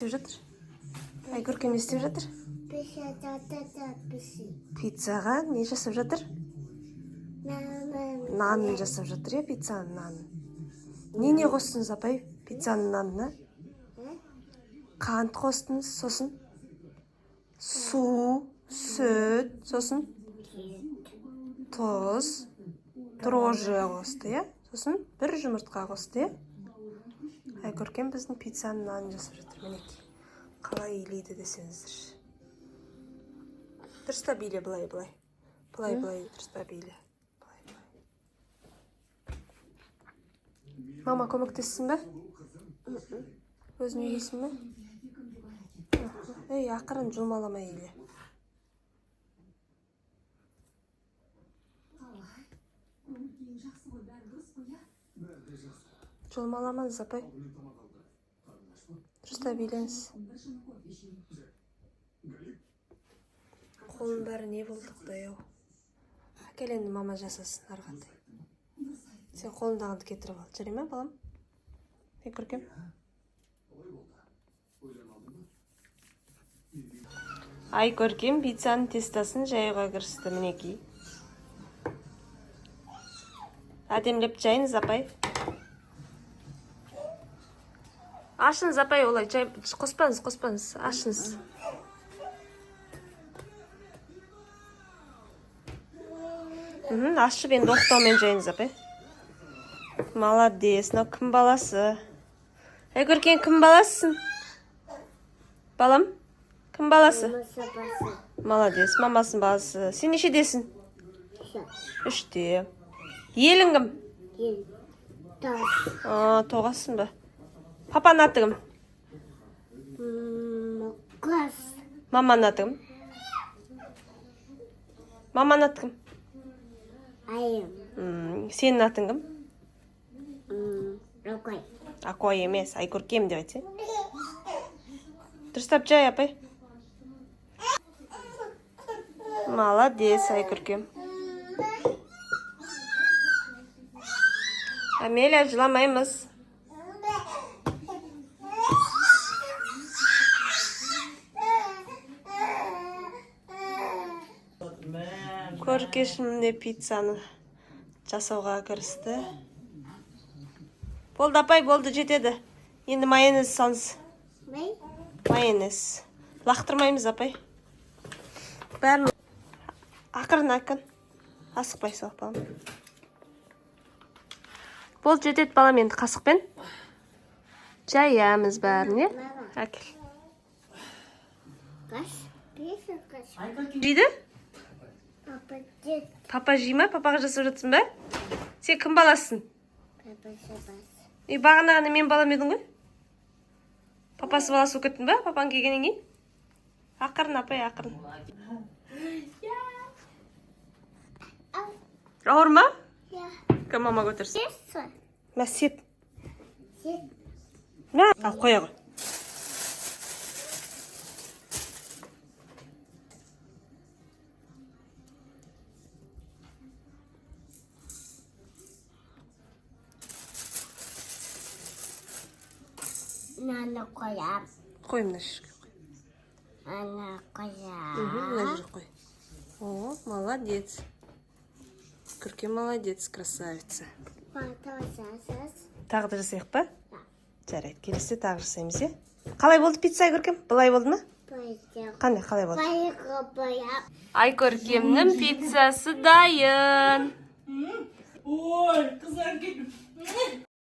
Істеп жатыр? Айкөркем не істеп жатыр? Пиццаға не жасап жатыр? Нанын жасап жатыр, иә, пиццаның нанын. Не қостыңыз, апай, пиццаның нанына? Қант қостыңыз, сосын су, сүт, сосын тұз, дрожжи қосты, иә, сосын бір жұмыртқа қосты, иә. Айкөркем біздің пиццаның нанын жасап жатыр, мінекей. Қалай илейді десеңіздерші. Дұрыстап иле, былай, былай. Былай, былай, дұрыстап иле. Былай, былай. Мама көмектессін бе? Өзің илейсің бе? Ей, ақырын, жұлмаламай иле. Жұлмаламаңыз, апай. Дұрыстап илеңіз. Қолының бәрі не болды, құдай ау. Әкел енді, мама жасасын ары қаратай. Сен қолыңдағынды кетіріп ал. Жарай ма, балам? Айкөркем. Айкөркем пиццаның тестосын жаюға кірісті, мінекей. Әдемілеп жайыңыз, апай. Ашыңыз, апай, олай жай қоспаңыз, қоспаңыз, ашыңыз. Ашып енді оқтаумен жайыңыз, апай. Молодец, мынау кім баласы? Айкөркем, кім баласысың? Балам, кім баласы? Молодец, мамасының баласы. Сен нешедесің? 3-те. Елің кім? Тоғасың ба? Папаның аты кім? Маманың аты кім? Маманың аты кім? Айым. Сенің атың кім? Акой. Акой емес, Айкөркем деп айтсай. Дұрыстап жай, апай. Молодец, Айкөркем. Амелия, жыламаймыз. Көркешім міне пиццаны жасауға кірісті. Болды, апай, болды, жетеді. Енді майонез салыңыз. Майонез. Лақтырмаймыз, апай. Бәрін ақырын, ақырын. Асықпай сал, балам. Болды, жетеді, балам, енді қасықпен. Жаямыз бәрін, иә? Әкел. Жейді? Папа жей ма? Папаға жасап жатсың ба? Сен кім баласысың? И бағана ғана мен балам едің ғой? Папасы баласы болып кеттің ба? Папаң келгеннен кейін? Ақырын, апай, ақырын. Ауыр ма? Кім, мама көтерсін? Мә, сеп. Мә, ал қоя ғой. Мынаны қоям. Қой, мына жерге қой. Ана қоям. Мына жерге қой. О, молодец. Көркем, молодец, красавица. Тағы да жасайық па? Жарайды, келесі тағы жасаймыз, иә? Қалай болды пицца, Көркем? Былай болды ма? Қандай, қалай болды? Айкөркемнің пиццасы дайын. Ой, қызарып кеттім.